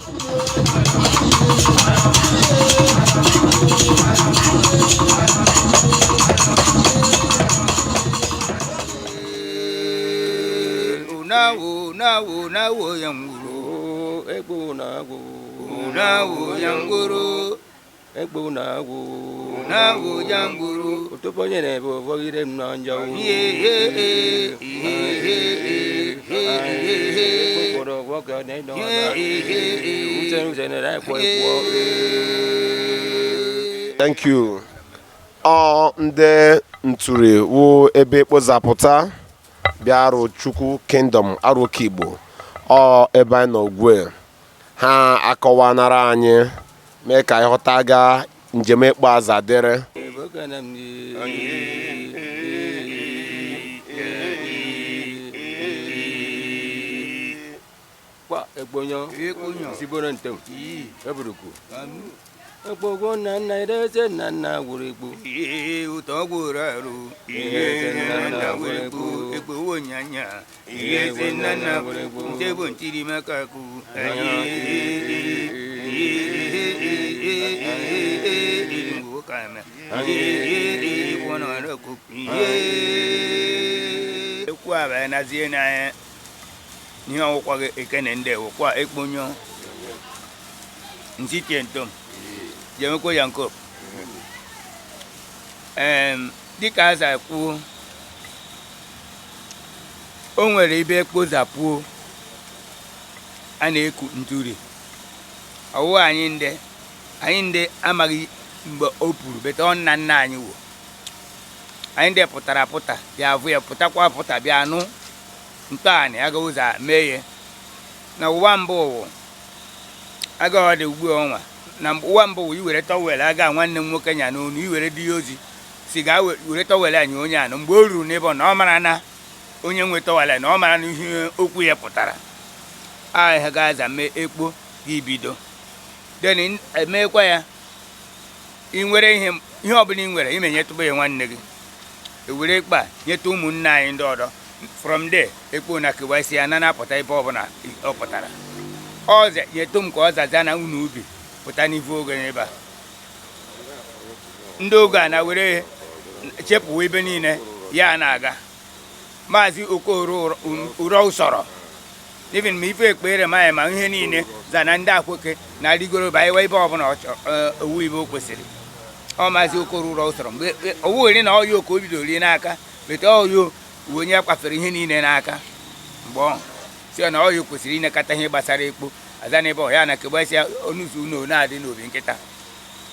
Unawo nawo nawo yanguru. Ekpo na-agwụ. Unawo yanguru. Ekpo na-agwụ. Unawo yanguru. Otopo onye na-ebe ụfọgide m na njọ. Ekpo kpọrọ nwoke na ịnọ na uche uche na ekwo ekwo. Thank you. Ọ ndị nturi wụ ebe kpozapụta bịa Arochukwu Kingdom, Aroke Igbo. Ọ ebe anyị nọ ugbu a. Ha akọwanara anyị mee ka anyị ghọta ga njem ịkpọ aza dịrị. Eboke na m kwa ekponyo Ekponyo. siboro ntem eburuku ekpogo nna nna eze nna nna gwuru ekpo. Ihe ụtọ gwụrụ arụ. Ihe eze nna nna gwere ekpo ekpo wo nyanya. Ihe eze nna nna nte bụ ntiri maka akụ. Ekwu abanye nazie n'anya n'ihe ọwụkwa gị ekene ndị wụkwa ekponyo nsitie ntom jemekwo ya nkop. Dịka aza kwuo, o nwere ibe ekpozapụo a na-eku nturi ọwụ anyị ndị anyị ndị amaghị mgbe o puru bete ọ nna nna anyị wo anyị ndị pụtara pụta bịa vụ ya pụtakwa pụta bịa nụ ntọanị aga ụzọ mee ya na ụwa mbụ ụwa aga ọ dị ugbu a ọnwa na ụwa mbụ ụwa iwere towel aga nwanne m nwoke nya n'onu iwere di ya ozi si gaa were towel anyị onye anọ mgbe o ruru n'ebe ọ na ọ mara na onye nwe towel na ọ mara na ihe okwu ya pụtara ahịa ga-aza mee ekpo gị bido then emekwa ya. Ị nwere ihe ihe ọbụla ị nwere imenyetụba ya nwanne gị ewere ekpo a nyeta ụmụnne anyị ndị ọdọ. From there ekpo na kewasị ya na na-apụta ebe ọbụla ọ pụtara ọza nyetụ m ka ọ zaza na unu ubi pụta n'ivu oge n'ebe a ndị oge a na were chepụwa ebe niile ya na-aga. Maazị Okoro ụrọ usoro even ma ife ekpere ma ya ma ihe niile za na ndị akweke na-arịgoro banyewa ebe ọbụla ọ chọ owu ibe o kwesịrị. Ọ Maazị Okoro ụrọ usoro mgbe owu eri na ọya oke o bidoro rie n'aka bete ọya uwe onye kwafere ihe niile n'aka mgbe ọ si na ọya kwesịrị inekọta ihe gbasara ekpo aza n'ebe ọ ya na kegbasịa ọnụụzọ unu na-adị n'obi nkịta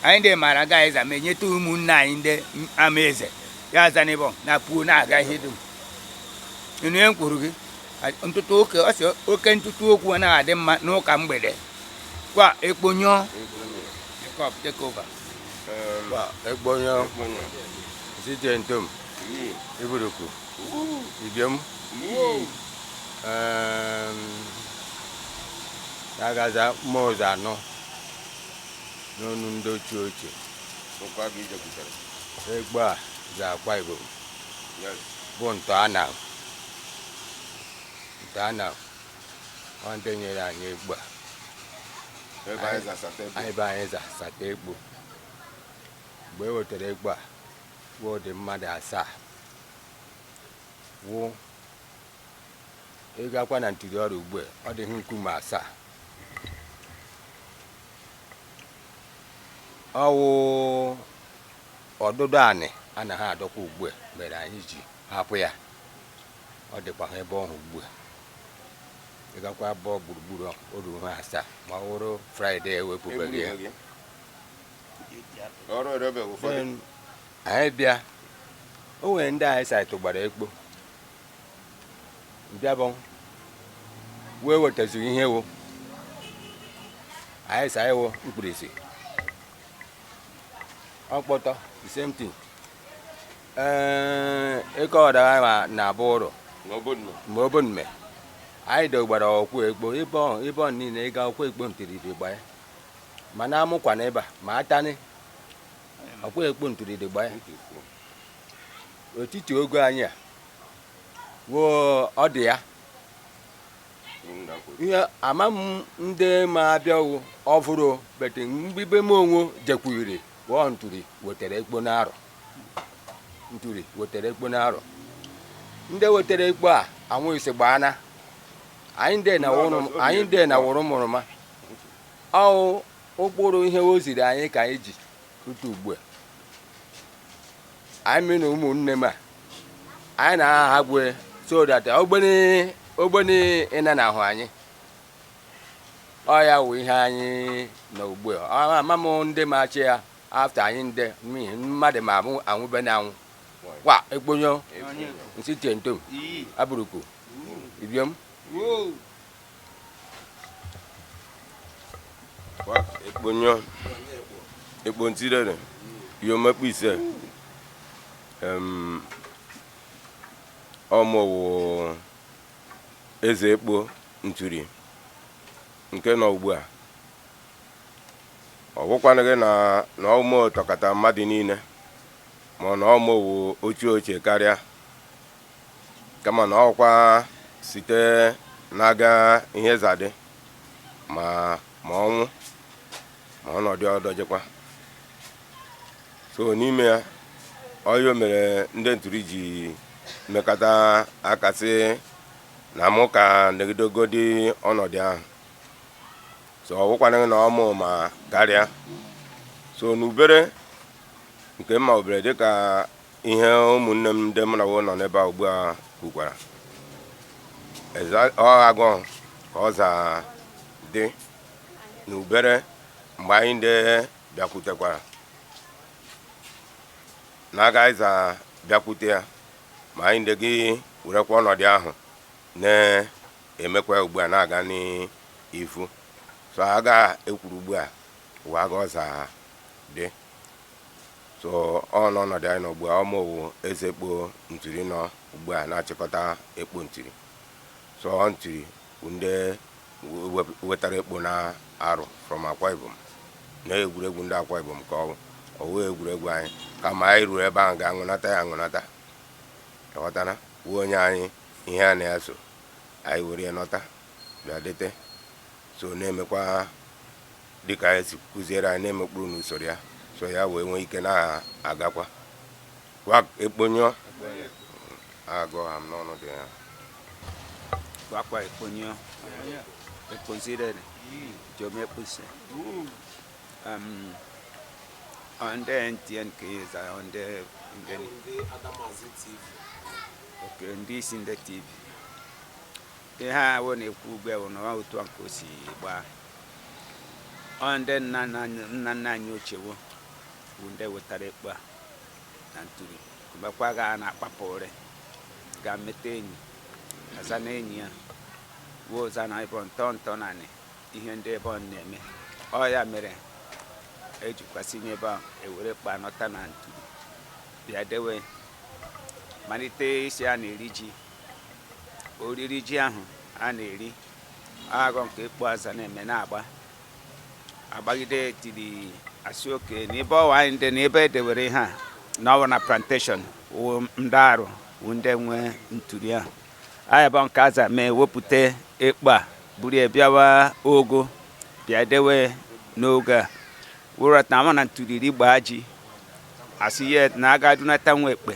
anyị ndị maara agaghị eza ma enyeta ụmụnne anyị ndị ama eze ya aza n'ebe ọ na-apụo na-aga ihe dum ịnụ ihe m kwuru gị ntụtụ oke ọ sị oke ntụtụ okwu anaghị adị mma n'ụka mgbede kwa ekponyụọ. Jacob, take over. Kwa ekponyo site ntom iburuku ibiom agaza mmụọ ụzọ anọ n'ọnụ ndị ochie ochie egbe a za Akwa Ibom bụ ntọala ntọala ọ ndị nyere anyị egbe a anyị be anyị za sata ekpo. Mgbe e wetara egbe a wụ dị mmadụ asaa wụ ịgakwa na ntuli ọrụ ugbu a ọ dịghị nkume asaa ọwụ ọdụdụ anị anaghị adọkwa ugbu a mere anyị ji hapụ ya ọ dịkwa ha ebe ọhụ ugbu a ịgakwa abụọ gburugburu o ruru ha asaa ma ọ wụrụ Friday ewepụbeghị ya. Then, anyị bịa o nwere ndị anyị saịtụ gbara ekpo bịa bụ wee wetaziri ihe wo anyị sa iwo mkpirisi ọkpọtọ the same thing. Ee ịkọ ọdara ma na abụ ụrọ ma obonme anyị dogbara ọkwụ ekpo ebe ọ ebe ọ niile ịga ọkwụ ekpo ntiridi gba ya mana amụkwa na ebe a ma atani ọkwụ ekpo ntiridi gba ya otiti ogo anyị a woo ọ dị ya. Ihe ama m ndị ma abịa ọfụrụ bete mgbibe m onwe jekwuru wụọ nturi wetara ekpo n'arọ, nturi wetara ekpo n'arọ. Ndị wetara ekpo a anwụ isi gbaana anyị ndị na wụrụ anyị ndị na wụrụ mụrụma ọ ụkpụrụ ihe o ziri anyị ka anyị ji rute ugbu a. Anyị mi na ụmụnne m a anyị na-aha gwe so that ogbeni ogbeni ịna na ahụ anyị ọ ya wụ ihe anyị nọ ugbu a. Ama m ndị ma achị ya after anyị ndị n'ihi mmadụ ma anwụ anwụbe na anwụ kwa ekponyo nsi tientom abụrụku ibiom. Ekponyo ekpontirere yomekpu ise ọmụwụ eze ekpo nturi nke nọ ugbu a. Ọ bụkwanụ gị na na ọmụ tọkata mmadụ niile ma ọ na ọmụwụ ochie ochie karịa, kama na ọkwa site n'aga ihe zadị ma ma ọnwụ ma ọnọdụ ọdọjekwa so n'ime ya ọyọ mere ndị nturi ji mekọta akasị na mụ ka negidegodi ọnọdụ ahụ. So ọ bụkwanụ na ọmụ ma karịa so n'ubere nke mma obere dịka ihe ụmụnne m ndị mụ na wo nọ n'ebe a ugbu a kwukwara ọ agụ ka ọ za dị n'ubere mgbe anyị ndị bịakwutekwara n'aka ịza bịakwute ya ma anyị ndị gị werekwa ọnọdụ ahụ na-emekwa ugbu a na-aga n'ifu. So aga ekwuru ugbu a ụwa aga ọza dị so ọ n'ọnọdụ anyị nọ ugbu a. Ọmụwụ eze ekpo nturi nọ ugbu a na-achịkọta ekpo nturi. So ọ nturi bụ ndị wetara ekpo na arụ from Akwa Ibom na egwuregwu ndị Akwa Ibom ka ọ ọwụ egwuregwu anyị, kama anyị ruru ebe ahụ ga-aṅụnata ya aṅụnata ịghọtana wuo onye anyị ihe a na-eso anyị were ya nọta bịa dete so na-emekwa dịka anyị si kụziere anyị na-emekpuru n'usoro ya so ya wee nwee ike na-agakwa kwa ekponyo agụ ha m n'ọnụ dị ya. Kwakwa ekponyo ekponzirere jomekpuse onde NTN ka ịza onde ndị oke ndị isi ndị TV ihe a wụ na-ekwu ugbu a bụ na ọ otu a nke o si gbaa ọ ndị nna nna nna anyị ochie wo bụ ndị wetara ekpo a na ntuli mgbekwa ga a na-akpapụ ụrị ga mete enyi aza na enyi ya wuo za na ebe ntọ ntọ naanị ihe ndị ebe ọ na-eme ọ ya mere ejikwasị nye ebe a ewere kpa nọta na ntuli bịa dewe malite isi a na-eri ji oriri ji ahụ a na-eri agọ nke ekpo aza na-eme na-agba agbagide tiri asị oke na ebe ọwa anyị ndị na ebe edewere ihe a na ọwụ na plantation wụ ndị arụ wụ ndị nwe ntuli ahụ anyị bụ nke aza mee wepụta ekpo a buru ya bịawa ogo bịa dewe n'oge a wụrọta ama na ntuli gbaa ji asị ya na aga dunata nwa ekpe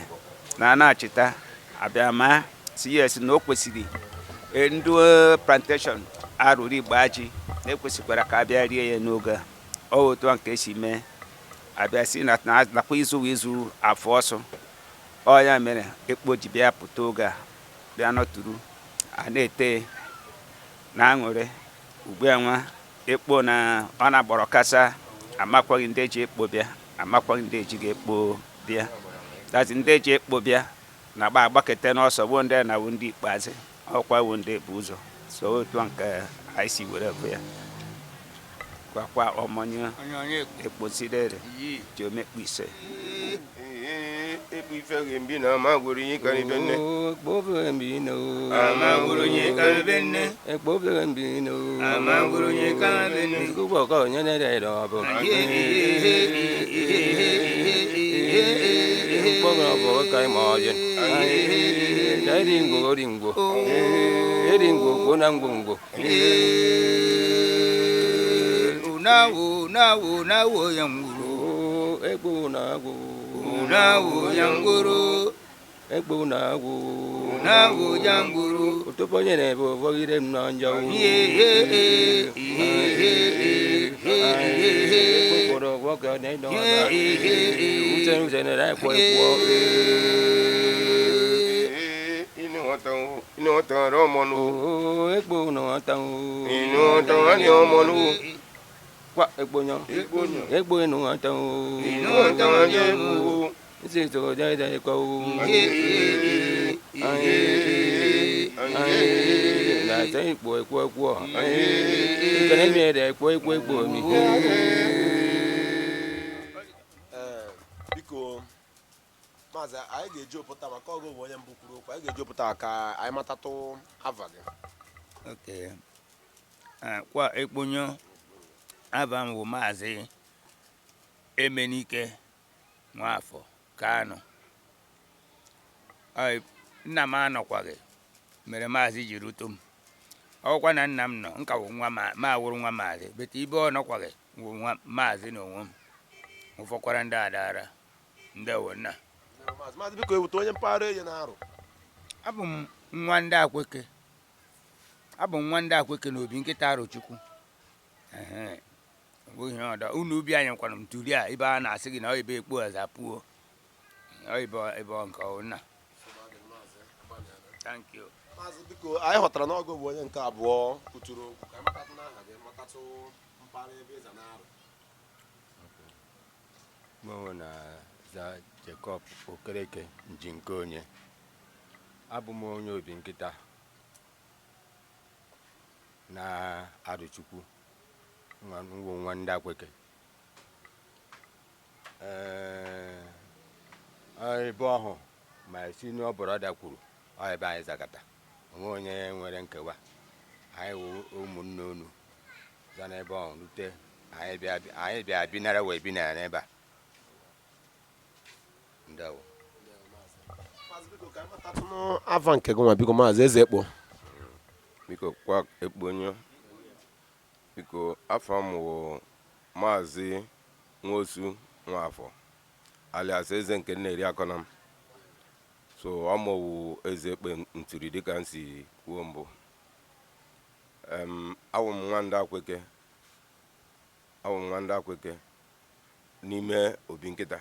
na a na-achịta abịa ma si yes na o kwesịrị ndị plantation arụrụ igba ji na ekwesịkwara ka abịa rie ya n'oge a ọ otu a nke esi mee abịa si na nakwa izu izu afọ ọsọ ọ ya mere ekpo ji bịa pụta oge a bịa nọtụrụ a na-ete na aṅụrị ugbu a nwa ekpo na ọ na-agbọrọ kasa amakwaghị ndị eji ekpo bịa amakwaghị ndị ejighị ekpo bịa dazi ndị eji ekpo bịa na-agba agbakete n'ọsọ bụ ndị na-awụ ndị ikpeazụ ọkwa wụ ndị bụ ụzọ so otu a nke anyị si were bụ ya gwakwa ọmọnyụ ekposirere ji omekpu ise. Ekpu ife gị mbi na ama gworo ihe ka n'ibe nne. Ekpo mbi no. Ama gworo ihe ka n'ibe nne. Ekpo mbi no. Ama gworo ihe ka n'ibe nne. Ugbo ka onye na-ere ọ bụ. Mkpọrọ bụ ka ịma ọjị. Eri ngwo ori ngwo. Eri ngwo ngwo na ngwo ngwo. Unawo nawo nawo ya ngwuru. Ekpo na agwụ. Unawo ya ngwuru. Ekpo na agwụ. Unawo ya ngwuru. Ụtụpụ onye na-ebe ụfọgide m na njọ. Kpọrọ nwoke na-ịnọ ọba. Uche uche na ekwo ekwo. Inú ọ̀tàn rẹ̀ ọmọ nù. Ekpo na nwata. Inú ọ̀tàn rẹ̀ ọmọ nù. Kwa ekpo nyọ. Ekpo na nwata. Inú ọ̀tàn rẹ̀ ọmọ nù. Isi toro jẹ́ ikọ̀ o. Na-ete ikpo ekwo ekwo. Ikene mi ede ekwo ekwo ekwo mi. Biko maazị, anyị ga-eji opụta maka ọgụ bụ onye mbụ kwuru okwu. Anyị ga-eji opụta ka anyị matatụ ava gị. Okay. Kwa ekponyo aba m bụ Maazị Emenike Nwafọ Kanu. Nna m anọkwaghị mere maazị ji rute m. Ọkwa na nna m nọ nka wụ nwa ma wụrụ nwa maazị bete ibe ọ nọkwaghị wụ nwa maazị na onwe m ụfọkwara ndị adara ndewo nna. Maazị, biko ewute onye mpaghara enye na-arụ. Abụ m nwa ndị Akweke. Abụ m nwa ndị Akweke na Obi Nkịta Arọchukwu. Ehe. Ọ bụghị ihe ọdọ unu ubi anyị kwanụ m turi a ebe a na-asị gị na ọ ebe ekpo ọza puo ọ ebe ebe ọ nke ọ nna. Thank you. Maazị, biko anyị ghọtara na ọgụ bụ onye nke abụọ kwuturu okwu. Ka anyị matatụ n'aha gị, matatụ mpaghara ebe ịza na-arụ. Mụ na za Jacob Okereke Njinke onye. Abụ m onye Obi Nkịta na Arọchukwu, nwa nwa nwa ndị Akweke. Ee, ebe ọhụ ma senior brother kwuru ọ ebe anyị zakata onwe onye nwere nkewa anyị wụ ụmụnne unu za n'ebe ọhụ rute anyị bịa binara wee binara n'ebe a. Ndewo. Maazị, biko ka anyị matatụ ava nke gị nwa, biko, maazị Eze Ekpo. Biko kwa ekponyo. Biko afọ m wụ Maazị Nwosu Nwafọ alias Eze nke Nna-eri Akọna m. So ọmụwụ Eze Ekpe nturi dịka m si kwuo mbụ. Awụ m nwa ndị Akweke. Awụ m nwa ndị Akweke n'ime Obi Nkịta.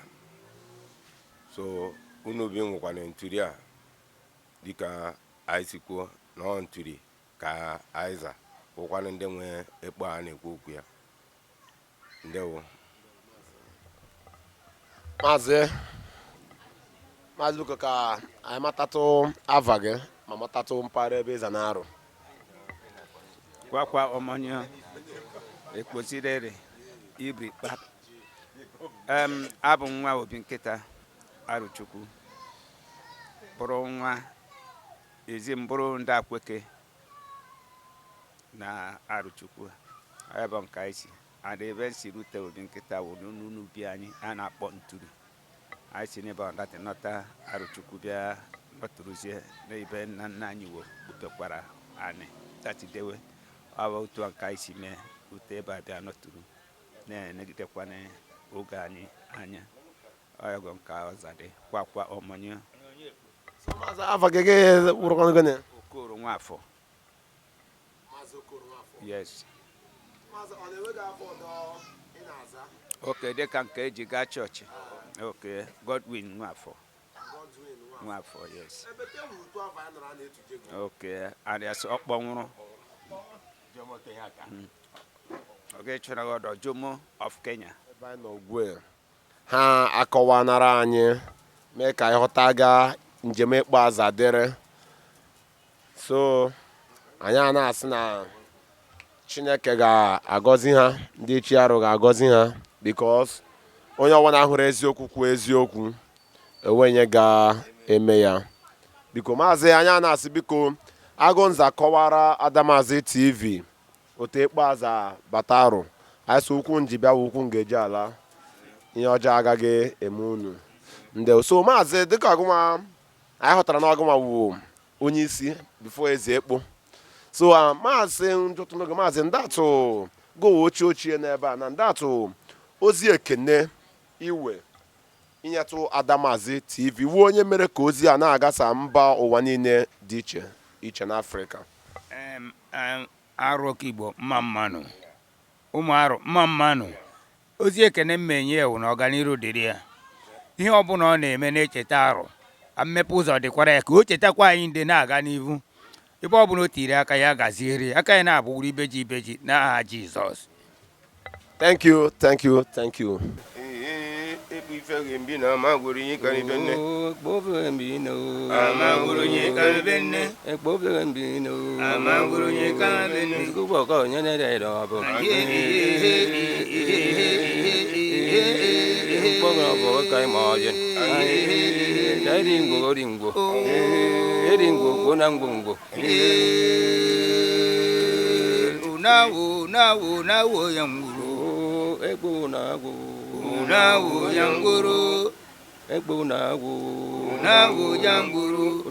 So unu obi nwekwana nturi a dịka anyị si kwuo na ọ nturi ka anyị za wụkwanụ ndị nwe ekpo a na-ekwu okwu ya. Ndewo. Maazị, biko ka anyị matatụ ava gị ma matatụ mpaghara ebe ịza na-arụ. Kwakwa ọmọnyọ ekposirere ibri kpap. Abụ m nwa Obi Nkịta Arọchukwu, bụrụ nwa ezi m, bụrụ ndị Akweke na Arọchukwu ebe nke anyị si and ebe si rute Obi Nkịta wụ n'ubi anyị a na-akpọ Nturi. Anyị si n'ebe ọ nọta Arọchukwu bịa nọtụrụzie n'ebe nna nna anyị wo kpupekwara anyị tatidewe. Ọ bụ otu a nke anyị si mee rute ebe a bịa nọtụrụ na-enegidekwana oge anyị anya ọgọ nke ọzadị kwakwa ọmọnyọ. So maazị, ava gị gị wụrụkwanụ gịnị? Okoro Nwafọ. Maazị Okoro Nwafọ. Yes. Maazị, ọ na-enwe gị afọ ọdọ ị na-aza? Okay, dịka nke eji gaa chọọchị, okay, Godwin Nwafọ. Godwin Nwafọ. Nwafọ, yes. Ebe te nwere utu afọ anyị nọrọ a na-etuje gị. Okay, alias ọ kpọnwụrụ ọ ga-echọrọ gị ọdọ Jomo of Kenya. Ebe anyị nọ ugbu a, ha akọwanara anyị mee ka anyị ghọta gaa njem ịkpọ aza dịrị. So anyị a na-asị na Chineke ga-agọzi ha, ndị chi arụ ga-agọzi ha, because onye ọbụla hụrụ eziokwu kwuo eziokwu. Enwe ihe ga-eme ya. Biko maazị, anyị na-asị biko Agụnza kọwara Adamazi TV otu ekpo aza bata arụ. Anyị sị ukwu nji bịa ukwu ngeji ala, ihe ọjọọ agaghị eme unu. Ndị so maazị, dịka ọgụnwa anyị ghọtara na ọgụnwa wụ onye isi before eze ekpo. So maazị njụtụnụgị, maazị ndatụ gowe ochie ochie n'ebe a na ndatụ ozi ekene iwe inyetụ Adamazi TV wuo onye mere ka ozi a na-agasa mba ụwa niile dị iche iche n'Afrịka. Arụ Igbo mma mmanụ, ụmụ arụ mma mmanụ. Ozi ekene mmenye ewu na ọganiru dịrị ya. Ihe ọbụla ọ na-eme na-echeta arụ, mmepe ụzọ dịkwara ya, ka o chetakwa anyị ndị na-aga n'ihu. Ebe ọbụla o tiri aka ya gaziere aka ya na-abụwuru ibeji ibeji n'aha Jizọs. Thank you, thank you, thank you. Ekpo ife gị mbi na ama gworo ihe ka ibe nne. Ama gworo ihe ka ibe nne. Ama gworo ihe ka ibe nne. Unawo nawo nawo ya ngwuru. Unawo ya ngwuru. Unawo ya ngwuru.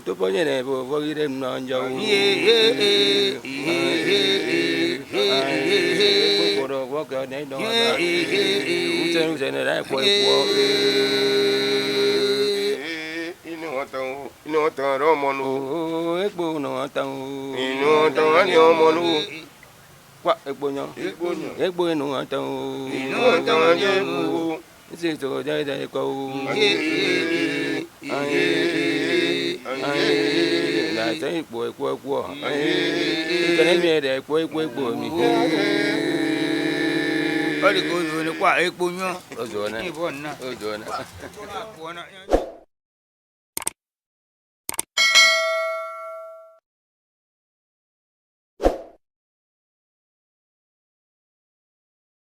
Inú ọ̀tàn rẹ̀ ọmọ nù. Inú ọ̀tàn rẹ̀ ọmọ nù. Inú ọ̀tàn rẹ̀ ọmọ. Ọ dị ka ozu onye kwa ekpo nyụọ. Ịbụ nna.